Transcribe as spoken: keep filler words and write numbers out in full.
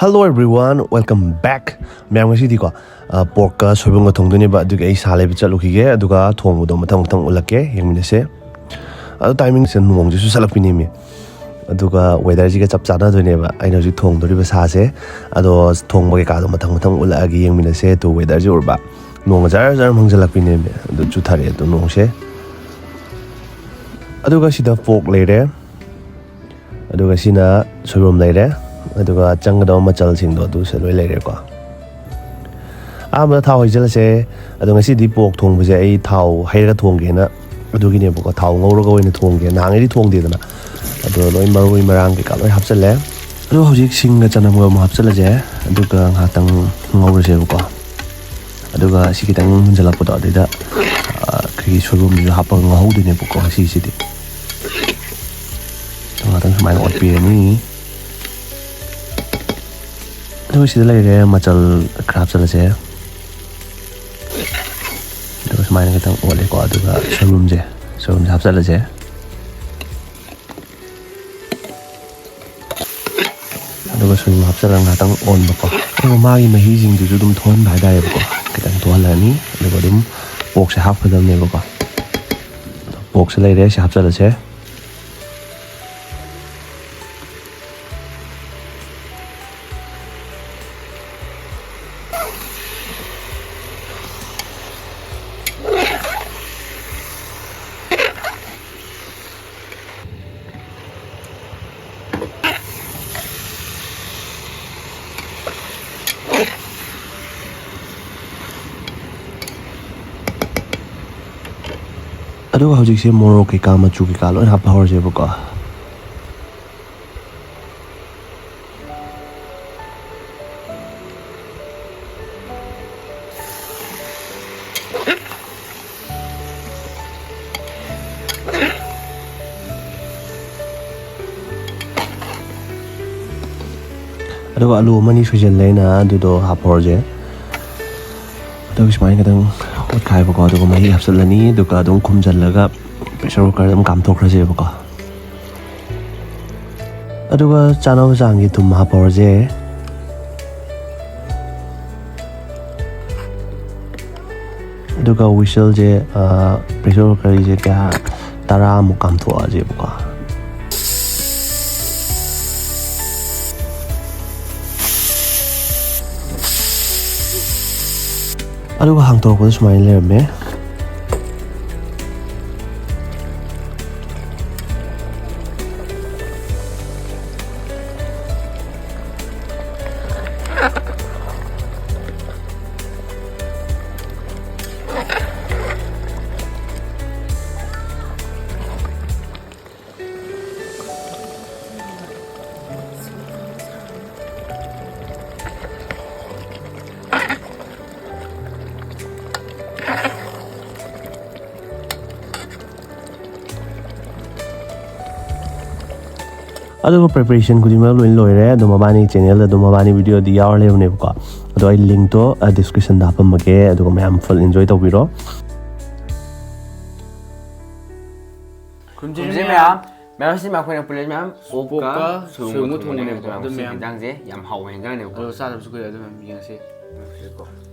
Hello everyone, welcome back. ꯃꯌꯥꯝ, ꯉꯁꯤꯗꯤꯀꯣ, ꯄꯣꯔꯛꯀ ꯁꯣꯏꯕꯨꯝꯒ ꯊꯣꯡꯗꯣꯏꯅꯦꯕ꯫ ꯑꯗꯨꯒꯤ ꯑꯩ ꯁꯥ ꯂꯩꯕ ꯆꯠꯂꯨꯈꯤꯒꯦ, ꯑꯗꯨꯒ ꯊꯣꯡꯕꯗꯣ ꯃꯊꯪ ꯃꯊꯪ ꯎꯠꯂꯛꯀꯦ, ꯌꯦꯡꯃꯤꯟꯅꯁꯦ꯫ ꯑꯗꯣ ꯇꯥꯏꯃꯤꯡꯁꯦ ꯅꯣꯡꯁꯦ ꯆꯨꯁꯜꯂꯛꯄꯤꯅꯦꯃꯤ, ꯑꯗꯨꯒ ꯋꯦꯗꯔꯁꯤꯒ ꯆꯞ ꯆꯥꯟꯅꯗꯣꯏꯅꯦꯕ ꯑꯩꯅ ꯍꯧꯖꯤꯛ ꯊꯣꯡꯗꯣꯔꯤꯕ ꯁꯥꯁꯦ꯫ ꯑꯗꯣ ꯊꯣꯡꯕ ꯀꯩꯀꯥꯗꯣ ꯃꯊꯪ ꯃꯊꯪ ꯎꯠꯂꯛꯑꯒꯦ, ꯌꯦꯡꯃꯤꯟꯅꯁꯦ꯫ ꯑꯗꯣ ꯋꯦꯗꯔꯁꯦ ꯎꯔꯕ? ꯅꯣꯡꯒ ꯖꯔ ꯖꯔ ꯃꯪꯁꯤꯜꯂꯛꯄꯤꯅꯦꯃꯤ, ꯑꯗꯨ ꯆꯨꯊꯔꯛꯑꯦ ꯑꯗꯣ ꯅꯣꯡꯁꯦ꯫ ꯑꯗꯨꯒ ꯁꯤꯗ ꯄꯣꯔꯛ ꯂꯩꯔꯦ, ꯑꯗꯨꯒ ꯁꯤꯅ ꯁꯣꯏꯕꯨꯝ ꯂꯩꯔꯦ, ꯑꯗꯨꯒ ꯆꯪꯒꯗꯕ ꯃꯆꯜꯁꯤꯡꯗꯣ ꯑꯗꯨꯁꯨ ꯂꯣꯏ ꯂꯩꯔꯦꯀꯣ꯫ ꯑꯍꯥꯟꯕꯗ ꯊꯥꯎ ꯍꯩꯖꯤꯜꯂꯁꯦ꯫ ꯑꯗꯣ ꯉꯁꯤꯗꯤ ꯄꯣꯔꯛ ꯊꯣꯡꯕꯁꯦ ꯑꯩ ꯊꯥꯎ ꯍꯩꯔꯒ ꯊꯣꯡꯒꯦꯅ, ꯑꯗꯨꯒꯤꯅꯦꯕꯀꯣ, ꯊꯥꯎ ꯉꯧꯔꯒ ꯑꯣꯏꯅ ꯊꯣꯡꯒꯦ꯫ ꯅꯍꯥꯟꯉꯩꯗꯤ ꯊꯣꯡꯗꯦꯗꯅ꯫ ꯑꯗꯣ ꯂꯣꯏ ꯃꯔꯣꯏ ꯃꯔꯥꯡ ꯀꯩꯀꯥ ꯂꯣꯏ ꯍꯥꯞꯆꯜꯂꯦ꯫ ꯑꯗꯣ ꯍꯧꯖꯤꯛ ꯁꯤꯡꯒ ꯆꯅꯝꯒ ꯑꯃꯨꯛ ꯍꯥꯞꯆꯜꯂꯁꯦ, ꯑꯗꯨꯒ ꯉꯥꯏꯍꯥꯛꯇꯪ ꯉꯧꯔꯁꯦꯕꯀꯣ꯫ ꯑꯗꯨꯒ ꯁꯤ ꯈꯤꯇꯪ ꯃꯨꯟꯖꯜꯂꯛꯄꯗꯣ, ꯑꯗꯨꯗ, ꯑ, ꯑꯩꯈꯣꯏꯒꯤ ꯁꯣꯏꯕꯨꯝꯁꯤꯁꯨ ꯍꯥꯞꯄꯒ ꯉꯧꯍꯧꯗꯣꯏꯅꯦꯕꯀꯣ ꯉꯁꯤꯁꯤꯗꯤ꯫ ꯑꯗꯣ ꯉꯥꯛꯇꯪ ꯁꯨꯃꯥꯏꯅ ꯑꯣꯠꯄꯤꯔꯅꯤ꯫ ꯑꯗꯨꯒ ꯁꯤꯗ ꯂꯩꯔꯦ, ꯃꯆꯜ ꯈꯔ ꯍꯥꯞꯆꯜꯂꯁꯦ꯫ ꯑꯗꯨꯒ ꯁꯨꯃꯥꯏꯅ ꯈꯤꯇꯪ ꯑꯣꯠꯂꯦꯀꯣ꯫ ꯑꯗꯨꯒ ꯁꯣꯏꯕꯨꯝꯁꯦ, ꯁꯣꯏꯕꯨꯝꯁꯦ ꯍꯥꯞꯆꯜꯂꯁꯦ꯫ ꯑꯗꯨꯒ ꯁꯣꯏꯕꯨꯝ ꯍꯥꯞꯆꯜꯂꯒ ꯉꯥꯛꯇꯪ ꯑꯣꯟꯕꯀꯣ꯫ ꯑꯗꯨꯒ ꯃꯥꯒꯤ ꯃꯍꯤꯁꯤꯡꯗꯨꯁꯨ ꯑꯗꯨꯝ ꯊꯣꯛꯍꯟꯕ ꯍꯥꯏꯇꯥꯔꯦꯕꯀꯣ꯫ ꯈꯤꯇꯪ ꯊꯣꯛꯍꯜꯂꯅꯤ, ꯑꯗꯨꯒ ꯑꯗꯨꯝ ꯄꯣꯔꯛꯁꯦ ꯍꯥꯞꯀꯗꯕꯅꯦꯕꯀꯣ꯫ ꯄꯣꯔꯛꯁꯦ ꯂꯩꯔꯦ, ꯁꯤ ꯍꯥꯞꯆꯜꯂꯁꯦ꯫ ꯑꯗꯨꯒ ꯍꯧꯖꯤꯛꯁꯦ ꯃꯣꯔꯣꯛ ꯀꯩꯀꯥ, ꯃꯆꯨ ꯀꯩꯀꯥ ꯂꯣꯏ ꯍꯥꯞꯄ ꯍꯧꯔꯁꯦꯕꯀꯣ꯫ ꯑꯗꯨꯒ ꯑꯂꯨ ꯑꯃꯅꯤ ꯁꯣꯏꯖꯜꯂꯦ ꯑꯩꯅ, ꯑꯗꯨꯗꯣ ꯍꯥꯞꯍꯧꯔꯁꯦ꯫ ꯑꯗꯨꯒ ꯁꯨꯃꯥꯏꯅ ꯈꯤꯇꯪ ꯑꯣꯠꯈꯥꯏꯕꯀꯣ, ꯑꯗꯨꯒ ꯃꯍꯤ ꯍꯥꯞꯆꯤꯜꯂꯅꯤ, ꯑꯗꯨꯒ ꯑꯗꯨꯝ ꯈꯨꯝꯖꯤꯜꯂꯒ pressure cooker ꯑꯗꯨꯝ ꯀꯥꯝꯊꯣꯛꯈ꯭ꯔꯁꯦꯕꯀꯣ꯫ ꯑꯗꯨꯒ ꯆꯥꯅꯕ ꯆꯥꯡꯒꯤ ꯊꯨꯝ ꯍꯥꯞꯍꯧꯔꯁꯦ꯫ ꯑꯗꯨꯒ ꯋꯤꯁꯜꯁꯦ, ꯄ꯭ꯔꯦꯁꯔ ꯀꯨꯀꯔꯒꯤꯁꯦ ꯀꯌꯥ, ꯇꯔꯥꯃꯨꯛ ꯀꯥꯝꯊꯣꯛꯑꯁꯦꯕꯀꯣ꯫ ꯑꯗꯨꯒ ꯍꯥꯡꯇꯣꯔꯛꯄꯗ ꯁꯨꯃꯥꯏꯅ ꯂꯩꯔꯝꯃꯦ꯫ ꯑꯗꯨꯒ preparation ꯈꯨꯗꯤꯡꯃꯛ ꯂꯣꯏꯅ ꯂꯣꯏꯔꯦ꯫ ꯑꯗꯣ ꯃꯕꯥꯅꯤ channelꯗ ꯑꯗꯨꯝ ꯃꯕꯥꯅꯤ videoꯗꯤ ꯌꯥꯎꯔ ꯂꯩꯕꯅꯦꯕꯀꯣ꯫ ꯑꯗꯣ ꯑꯩ linkꯇꯣ, ꯑ, descriptionꯗ ꯍꯥꯞꯄꯝꯃꯒꯦ, ꯑꯗꯨꯒ ꯃꯌꯥꯝ full enjoy ꯇꯧꯕꯤꯔꯣ꯫ ꯈꯨꯔꯨꯝꯖꯔꯤ ꯃꯌꯥꯝ꯫ ꯃꯌꯥꯝ, ꯁꯤ ꯑꯩꯈꯣꯏꯅ ꯄꯨꯂꯞ ꯃꯌꯥꯝ ꯑꯣꯛꯀ ꯄꯣꯛꯀ ꯁꯣꯏꯕꯨꯝꯒ ꯁꯣꯏꯕꯨꯝꯒ ꯊꯣꯡꯕꯅꯦꯕꯀꯣ꯫ ꯊꯣꯡꯕꯅꯦꯕꯀꯣ꯫ ꯑꯗꯨ ꯁꯤ ꯃꯌꯥꯝ ꯌꯦꯟꯖꯥꯡꯁꯦ ꯌꯥꯝ ꯍꯥꯎꯕ ꯌꯦꯟꯖꯥꯡꯅꯦꯕꯀꯣ꯫ ꯑꯗꯣ ꯆꯥꯗꯕꯁꯨ ꯀꯨꯏꯔꯦ, ꯑꯗꯨ ꯃꯌꯥꯝ ꯌꯦꯡꯉꯁꯤ꯫ ꯌꯦꯡꯉꯁꯤꯀꯣ꯫